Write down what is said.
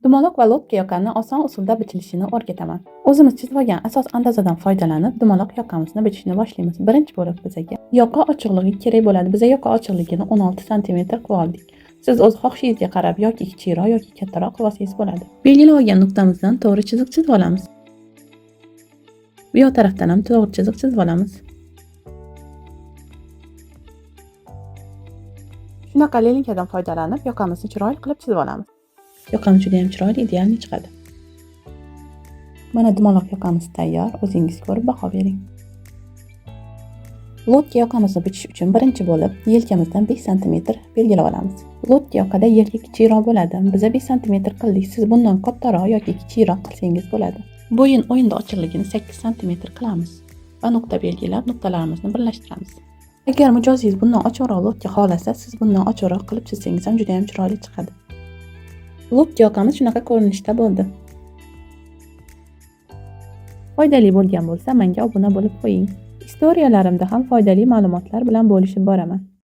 Dumaloq va лодка yoqani oson usulda bichilishini o'rgataman. O'zimiz chizib olgan asos andazadan foydalanib, dumaloq yoqamizni bichishni boshlaymiz. Birinchi bo'lib bizaga yoqa ochiqligi kerak bo'ladi. Biza yoqa ochiqligini 16 sm qilib oldik. Siz o'z xohishingizga qarab yoki kichikroq yoki kattaroq qilib olsangiz bo'ladi. Belgilab olgan nuqtamizdan to'g'ri chiziq chizib olamiz. Bu yoq tarafdan ham to'g'ri chiziq chizib olamiz. Shunaqa lelinkadan foydalanib yoqamizni chiroyli qilib chizib olamiz. Yoqamiz juda ham chiroyli, idealniy chiqadi. Mana dumaloq yoqamiz tayyor, o'zingiz ko'rib baho bering. Лодка yoqamizni bichish uchun birinchi bo'lib yelkamizdan 5 sm belgilab olamiz. Лодка yoqada yelka kichikroq bo'ladi. Biza 5 sm qildik. Siz bundan kattaroq yoki kichikroq qilsangiz bo'ladi. Bo'yin o'yinda ochiqligini 8 sm qilamiz va nuqta belgilab nuqtalarimizni birlashtiramiz. Agar mijozingiz bundan ochiqroq лодка xohlasa, siz bundan ochiqroq qilib chizsangiz ham juda ham chiroyli chiqadi. Лодка yoqamiz shunaqa ko'rinishda bo'ldi. Foydali bo'lgan bo'lsa, menga obuna bo'lib qo'ying. Istoriyalarimda ham foydali ma'lumotlar bilan bo'lishib boraman.